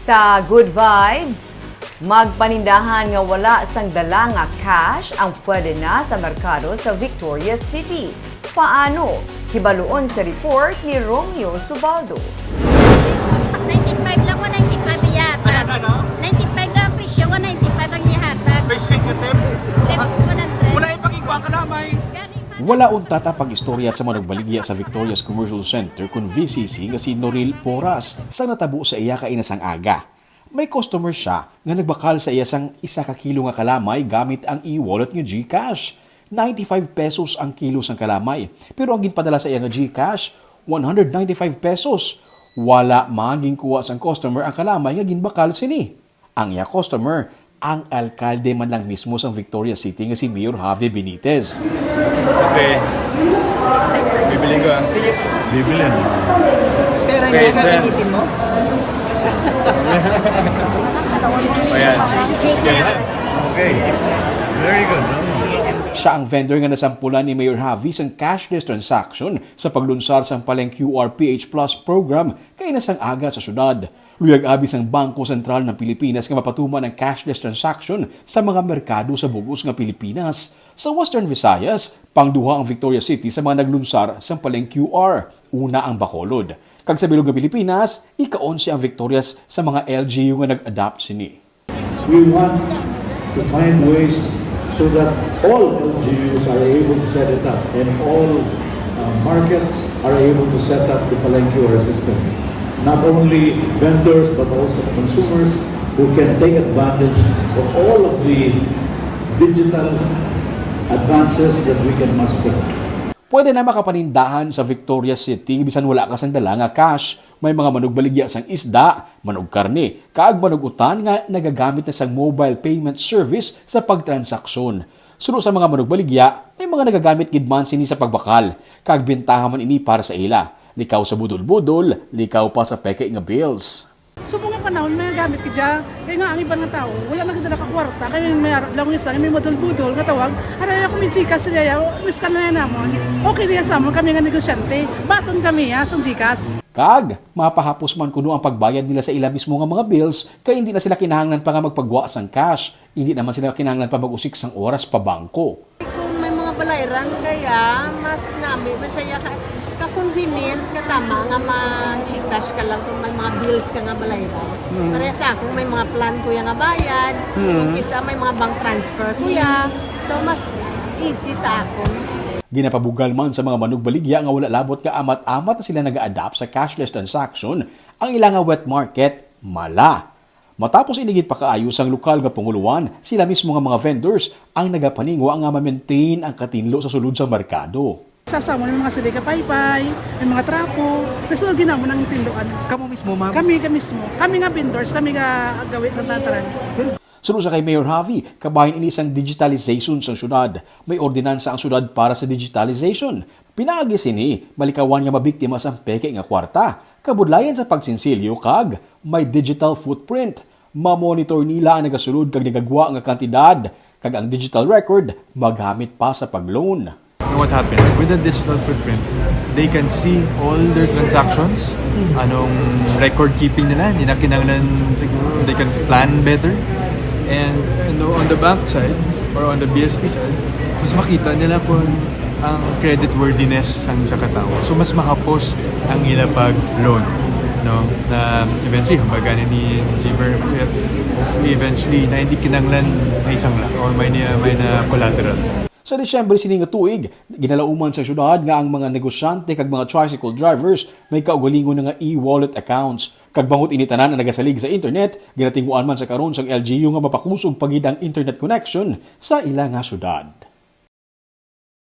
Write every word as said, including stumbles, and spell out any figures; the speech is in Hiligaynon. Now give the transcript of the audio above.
Sa Good Vibes, magpanindahan nga wala sang dala nga cash ang pwede na sa merkado sa Victorias City. Paano? Hibaluon sa report ni Romeo Subaldo. Ninety-five lang, one ninety-five iyata. Ano, ano, ano? Ninety-five lang ang presyo, one ninety-five ang ihatag. May sing ka, Tep? Tep, one hundred. Wala yung pakigwa ka lamay. Wala untat ang pag-istorya sa manugbaligya sa Victorias Commercial Center kun V C C nga si Noril Poras sa natabo sa iya kaina sang aga. May customer siya nga nagbakal sa iya sang isa ka kilo nga kalamay gamit ang e-wallet nga GCash. Ninety-five pesos ang kilo sang kalamay, pero ang ginpadala sa iya nga GCash, one hundred ninety-five pesos. Wala man ginkuha sang customer ang kalamay nga ginbakal sini. Ang iya customer, ang alkalde man lang mismo sang Victorias City nga si Mayor Javi Benitez. Okay. Bibili ko ah. Bibili. Pero Okay, hindi na sir. gamitin mo? Ayan. Okay. Very good. Siya ang vendor nga nasampulan ni Mayor Javi sang cashless transaction sa paglunsar sang Paleng Q R P H Plus program kaina sang aga sa syudad. Luyag abi sang Bangko Sentral ng Pilipinas nga mapatuman ang cashless transaction sa mga merkado sa bug-os nga Pilipinas. Sa Western Visayas, pangduha ang Victorias City sa mga naglunsar sang Paleng Q R. Una ang Bacolod. Kag sa bilog nga Pilipinas, ika-onse ang Victorias sa mga L G U nga nag-adopt sini. We want to find ways so that all L G Us are able to set it up and all uh, markets are able to set up the Paleng Q R system. Not only vendors but also consumers who can take advantage of all of the digital advances that we can muster. Pwede na makapanindahan sa Victorias City bisan wala ka sang dala nga cash. May mga manugbaligya sang isda, manugkarne, kag manugutan nga nagagamit na sang mobile payment service sa pagtransaksyon. Suno sa mga manugbaligya, may mga nagagamit gid man sini sa pagbakal, kag bentaha man ini para sa ila. Likaw sa budol-budol, likaw pa sa peke nga bills. Subong nga panahon, may gamit ka dya. Kaya nga, ang iban nga tao, wala na gid ka kwarta. Kaya may ar- lang isa, may budol-budol nga tawag. Aray ako, may Gcash niya, miskan na yan namon. Okay niya sa amon, kami nga negosyante. Baton kami, ha, sa Gcash. Kag mapahapos man kuno ang pagbayad nila sa ila mismo nga mga bills, kay hindi na sila kinahanglan pa nga magpagwa sang cash. Hindi naman sila kinahanglan pa mag-usik sang oras pa bangko. Kung may mga balayran kaya, mas nami man siya ka, ka-convenience ka tama nga ma-Gcash ka lang kung may mga bills ka nga balayran. Pareha sa akong may mga plan ko ya nga bayad, kung isa may mga bank transfer ko ya. So mas easy sa akon. Ginapabugal man sa mga manugbaligya nga wala labot nga amat-amat na sila nag-adapt sa cashless transaction ang ila nga wet market, Mala. Matapos ini ginpakaayo sang lokal nga panguluan, sila mismo nga mga vendors ang nagapaningwa nga ma-maintain ang katinlo sa sulod sang merkado. Sa samon may mga sili ka paypay, may mga trapo, nasulod ginamon ang tindoan. Kamo mismo, ma'am? Kami ka mismo, kami nga vendors, kami nga gawi sa tataran. Suno sa kay Mayor Javi, kabahin ini sang digitalization sang syudad. May ordinansa ang syudad para sa digitalization. Pinaagi sini, malikawan nga mabiktima sang peke nga kwarta, kabudlayan sa pagsinsilyo kag may digital footprint. Ma-monitor nila ang nagasulod kag nagagwa nga kantidad, kag ang digital record magamit pa sa pag-loan. And what happens with the digital footprint? They can see all their transactions, anong record keeping nila, hindi na kinahanglan siguro, they can plan better. And, and on the bank side, or on the B S P side, mas makita nila kung ang credit worthiness sang isa ka tawo. So, mas mahapos ang ila pag-loan. No? Na eventually, kumbaga na ni Javer, hopefully, eventually, na hindi kinahanglan may sangla or may, may na collateral. Sa Disyembre sini nga tuig, ginalauman sa syudad nga ang mga negosyante kag mga tricycle drivers may kaugalingon na nga e-wallet accounts. Kag bangod ini tanan ang nagasalig sa internet, ginatinguan man sa karon sang L G U nga mapakusog pa gid ang internet connection sa ila nga syudad.